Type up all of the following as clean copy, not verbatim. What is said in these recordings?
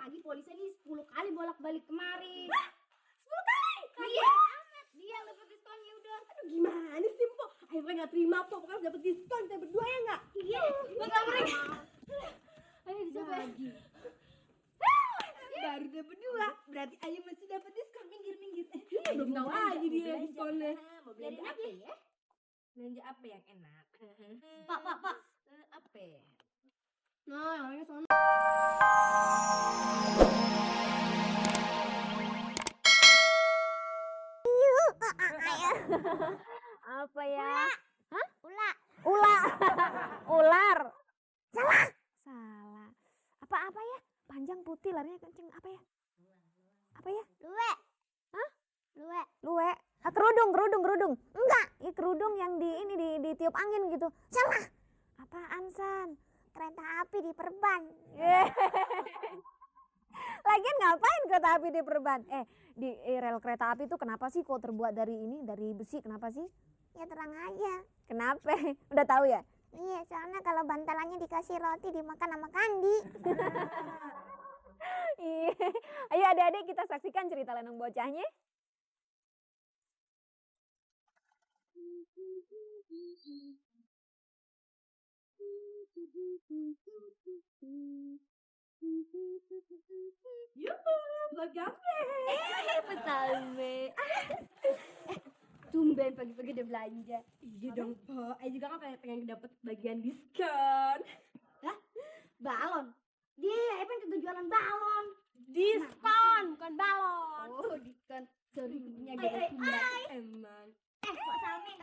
pagi polisi nih 10 kali bolak-balik kemari. Hah? 10 kali? Iya. Dia yang dapat diskonnya udah. Aduh gimana sih Mpok? Akhirnya gak terima Mpok, pokoknya dapat diskon kita berdua ya gak? Iya. Bang Gambreng. Ayo dicoba. Lagi. Baru dapat 2, berarti Ayu masih dapat diskon. Minggir. Iya, belum tahu aja dia diskonnya. Mau Belanja belanja apa aja ya. Belanja apa yang enak? Pak. Apa ya? Nah, yang orangnya sono. Apa ya? Hah? Ula. Ular. Salah. Apa ya? Panjang putih larinya kenceng. Apa ya? Luwe. Hah? Luwe. Kerudung. Enggak, ini kerudung yang ditiup angin gitu. Salah. Apaan, San? Kereta api di perban. Lagian ngapain kereta api diperban? Di rel kereta api itu kenapa sih kok terbuat dari besi? Kenapa sih? Ya terang aja. Kenapa? Udah tahu ya? Iya, soalnya kalau bantalannya dikasih roti dimakan sama Kandi. Iya. Ayo adik-adik kita saksikan cerita Lenong Bocahnya. Yuhu, Mbak Gambreng. Pesalme. Tumben pagi-pagi udah belanja. Iya dong Pok, Ayu juga kan pengen dapet bagian diskon. Balon. Dia pengen kagak jualan balon. Diskon, bukan balon. Oh, diskon. Sorry, punya Ay, gaya sumbat. emang. Kok Salme?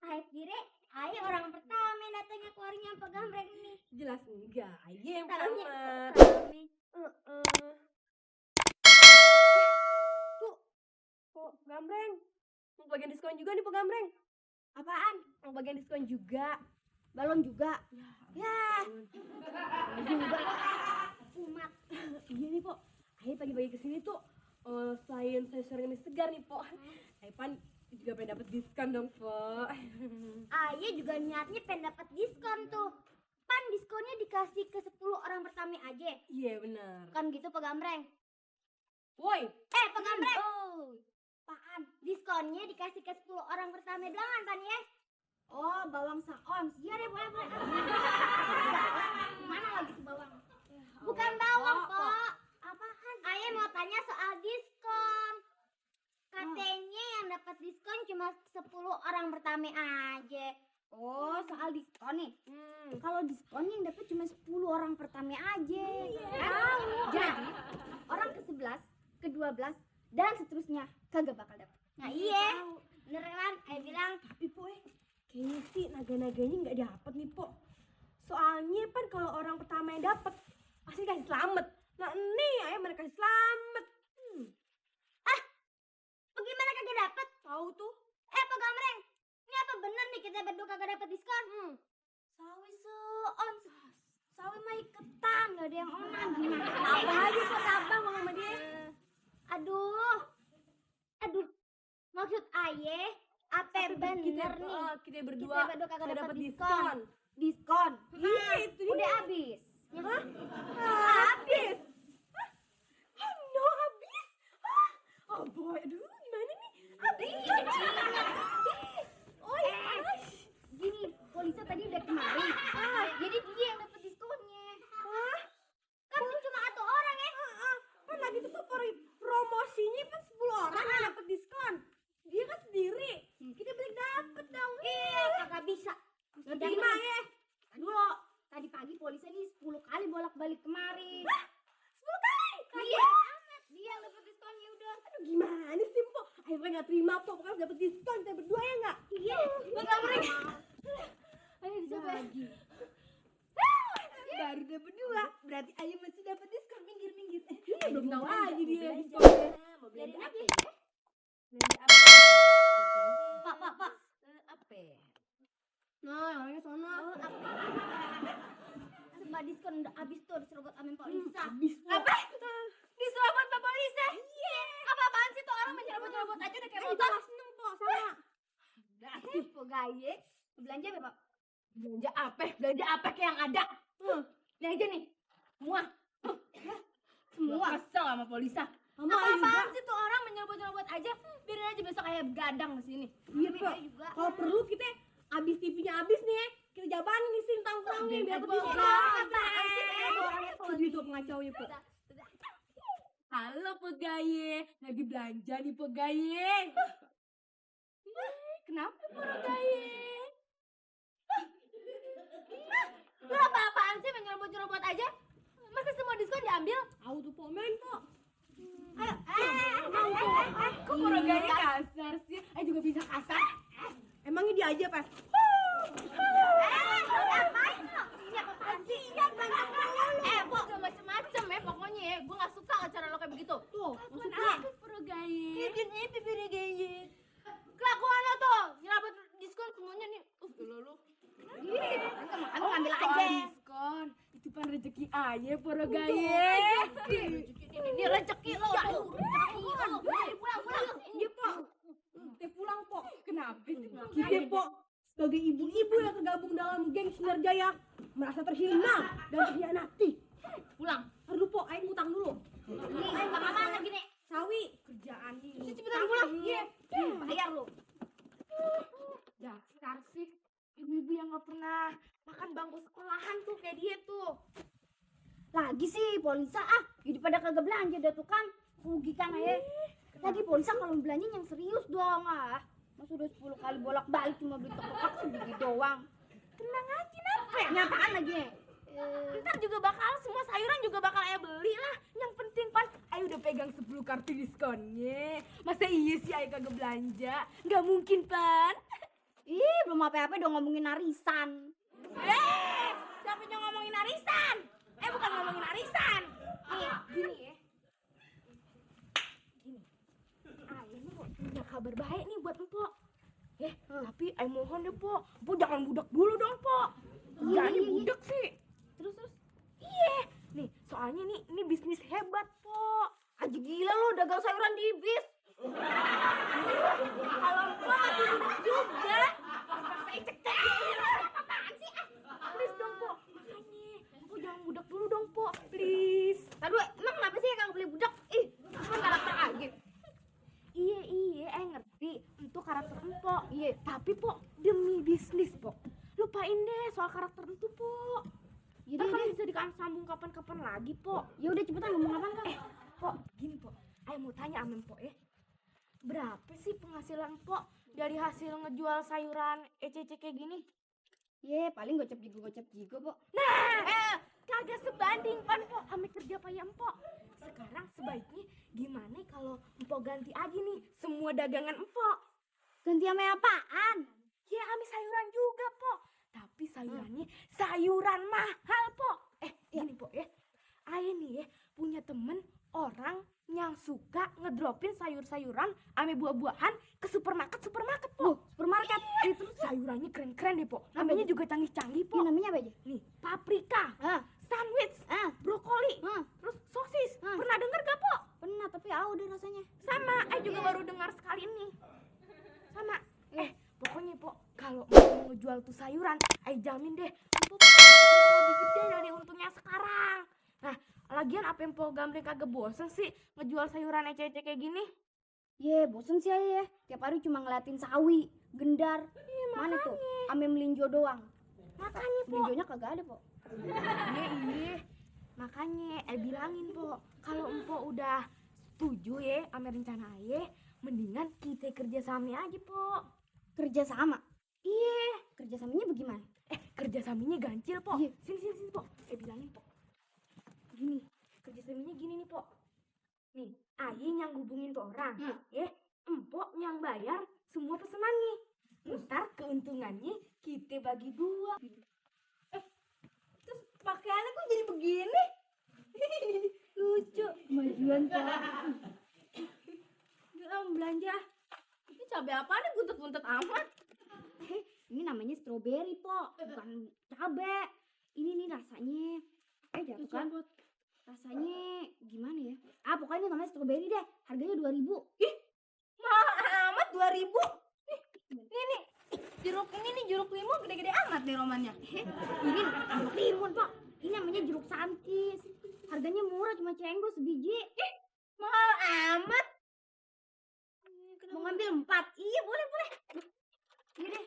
Ayo kira, ayo orang pertama yang datangnya ke warungnya Pak Gambreng ini. Jelas enggak, Ayu yang Taruhnya pertama. Salme. Pok Gambreng, mau bagian diskon juga nih Pok Gambreng. Apaan? Mau bagian diskon juga. Balon juga. Ya. Juga. Umat. Iya nih Pok, Ayu pagi-pagi kesini tuh selain sayur-sayuran ini segar nih Pok, Ayu pan juga pengen dapet diskon dong Pok. Ayah juga niatnya pengen dapat diskon tuh. Pan diskonnya dikasih ke 10 orang pertama aja. Iya benar. Kan gitu Pak Gambreng. Woi, Pak Gambreng. Apaan? Diskonnya dikasih ke 10 orang pertama doang Pan ya? Oh, bawang saons. Iya deh, boleh. Mana lagi tuh bawang? Bukan bawang, Pok. Apaan? Ayah mau tanya soal diskon. Katanya yang dapat diskon cuma 10 orang pertama aja. Oh, soal diskon nih. Kalau diskon yang dapat cuma 10 orang pertama aja. Jadi, orang ke-11, ke-12 dan seterusnya kagak bakal dapat. Nah, iya. Beneran, ayah bilang. tapi Pok kayaknya sih naga-naganya nggak dapet nih Pok. Soalnya pan kalau orang pertama yang dapet pasti kasih selamat. Nah ini Ayu mana kasih selamat. Bagaimana kagak dapat? Tahu tuh. Pak Gambreng, ini apa bener nih kita berdua kagak dapat diskon? Sawi seon, sawi mah iketan, gak ada yang onan. Gimana? Apa aja Pok tabang mau sama dia. Aduh, maksud ayah apa bener nih? Kita berdua kagak nggak dapat dapet diskon. Diskon? Iya itu dia. Udah habis. Hah? Habis? Oh no habis? Oh boy, aduh gimana nih? Habis? Oh ya. Gini, polisi tadi udah kemari. Jadi dia yang dapat diskonnya. Kan cuma satu orang ya. Kan lagi tuh promosinya kan 10 orang yang dapet diskon. Dia kan sendiri. Kita beli dapet dong. Kagak bisa. Nggak terima ya. Dulu, tadi pagi polisi nih 10 kali bolak-balik kemari. 10 kali? Iya. Dia yang dapat diskonnya udah. Aduh gimana sih Pok? Akhirnya gak terima Pok, pokoknya dapet diskon kita berdua ya gak? Iya. Bang Gambreng. Ayo dicoba. Lagi. Baru dapet 2, berarti Ayu masih dapet diskon. Minggir. Iya belum tahu aja dia diskonnya. Mau belanja apa ya? Belanja apa? Pak. Apa? Nah, yang orangnya sono. Semua diskon udah habis tuh diserobot sama Pak Lisa. Habis Apa? Diserobot Pak Lisa? Iya. Apa-apaan sih tuh orang mencerobot-cerobot aja udah kayak Ayu motor. juga seneng Pok sama. Tipe gaye. Belanja apa, Pak? Belanja apa kayak yang ada? Ini aja nih. Muah. Semua. Kesel sama polisi. Mama Apaan sih tuh orang menyerobot-nyerobot aja? Biarin aja besok kayak begadang di sini. Iya, Pak. Kalau perlu kita abis TV-nya abis nih ya. Kita jabanin di sini tangkrongnya biar Jadi itu pengacaunya, Pak. Halo pegawai, lagi belanja nih pegawai. Kenapa pegawai? Lu apa-apaan sih menyerobot-nyerobot aja? Masa semua diskon diambil? Tahu tuh pomen kok. Ayo, Kok pegawai kasar sih? Juga bisa kasar. Emangnya dia aja, Pak? ngapain lo? Ini apaan sih? Iya, bangkang mulu. Pok, gak macem-macem ya pokoknya ya. Gue gak suka cara lo kayak begitu. Tuh, maksudnya apa pegawai? Itu pegawai. Kelakuan lo tuh, nyerobot diskon semuanya nih. Lo. Kamu ngambil aja. Diskon. Itu kan rezeki aja pegawai. Ini rezeki lo tuh. Pulang. Iya, Pak. Kita pulang, Pak. Kenapa sih? Kita, Pak, sebagai ibu-ibu yang tergabung dalam geng Sinar Jaya merasa terhina dan terhianati. Pulang. Aduh, Pak, ayo ngutang dulu. Ini mama lagi nih. Sawi, kerjaan ini. Cepetan pulang. Iya. Bayar lo. Dasar sih ibu-ibu yang gak pernah makan bangku sekolahan tuh kayak dia tuh. Lagi sih Polisa jadi pada kagak belanja dah tuh kan. Rugi kan ya. Lagi Polisa kalau belanja yang serius dong Mas udah 10 kali bolak-balik cuma beli tepuk sedikit doang. Tenang aja kenapa? Nyapaan lagi? Ntar juga bakal semua sayuran juga bakal ayah beli lah. Yang penting Pan, ayah udah pegang 10 kartu diskonnya. Masa iya sih ayah kagak belanja? Gak mungkin Pan. Ih, belum apa-apa dong ngomongin arisan. Siapa yang ngomongin arisan? Bukan ngomongin arisan. Nih, Gini ya. Gini. Ayah nih punya kabar baik nih buat Empok. Tapi ayah mohon deh, Pok. Empok jangan budak dulu dong, Pok. Jangan budak sih. terus. Iya. Nih, soalnya nih ini bisnis hebat, Pok. Aji gila lu dagang sayuran di bis. Kalau Empok masih budak juga. Saya cek. Apaan sih? Please dong, Pok. Makanya, Empok jangan budak dulu dong, Pok. Please. Aduh, emang kenapa sih kagak beli budak? Cuma karakter aja. Iya, ngerti. Itu karakter Empok. Iya, tapi Pok, demi bisnis, Pok. Lupain deh soal karakter itu, Pok. Yaudah, Kan bisa disambung kapan-kapan lagi, Pok. Ya udah cepetan ngomong apa kan? Pok, gini, Pok. Ayo mau tanya sama Empok ya. Berapa sih penghasilan Empok dari hasil ngejual sayuran ECC kayak gini? Paling gocap jigo, Pok. Nah, kagak sebanding kan, Pok, sama kerja payah Empok. Sekarang sebaiknya gimana kalau Empok ganti aja nih semua dagangan Empok. Ganti sama apaan? Ya, sama sayuran juga, Pok. Tapi sayurannya sayuran mahal, Pok. Gini, Pok ya. Ayah nih ya punya temen orang yang suka ngedropin sayur-sayuran sama buah-buahan ke supermarket, Pok. Supermarket. Itu sayurannya keren-keren deh, Pok. Namanya juga canggih-canggih, Pok. Namanya apa aja? Nih, paprika, sandwich, brokoli, terus sosis. Pernah denger gak, Pok? Pernah, tapi udah rasanya. Sama, juga baru dengar sekali ini. Sama. Pokoknya, Pok, kalau mau ngejual tuh sayuran, jamin deh, Empok lebih gede dari untungnya sekarang. Nah, lagian apa yang Empok gambling kagak bosen sih ngejual sayuran ece-ece kayak gini? Bosen sih ya. Tiap hari cuma ngeliatin sawi, gendar. Mana tuh? Ame melinjo doang. Makanya, Pok. Melinjonya kagak ada, Pok. Iya. Makanya, bilangin, Pok, kalau Empok udah setuju ya sama rencana ayah, mendingan kita kerja sama aja, Pok. Kerja sama. Iya. Kerjasamanya bagaimana? Kerjasamanya gancil, Pok. Iya. Sini, Pok. Bilangin, Pok. Gini, kerjasamanya gini nih, Pok. Nih, ayah yang hubungin tuh orang. Empok yang bayar semua pesenannya. Ntar keuntungannya kita bagi 2. Terus pakaiannya kok jadi begini? Lucu. Kemajuan, Pok. Udah belanja. Ini cabai apaan nih buntut-buntut amat? Ini namanya stroberi, Pok. Bukan cabe. Ini nih rasanya. Jatuh kan? Rasanya gimana ya? Pokoknya ini namanya stroberi deh. Harganya 2.000. Mahal amat 2.000. Nih. Jeruk limau gede-gede amat nih romannya. Ini jeruk limun, Pok. Ini namanya jeruk santis. Harganya murah, cuma cenggo sebiji. Mahal amat. Mau ngambil 4? Iya, boleh. Ini deh.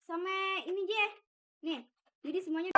Sama ini, Je. Nih, jadi semuanya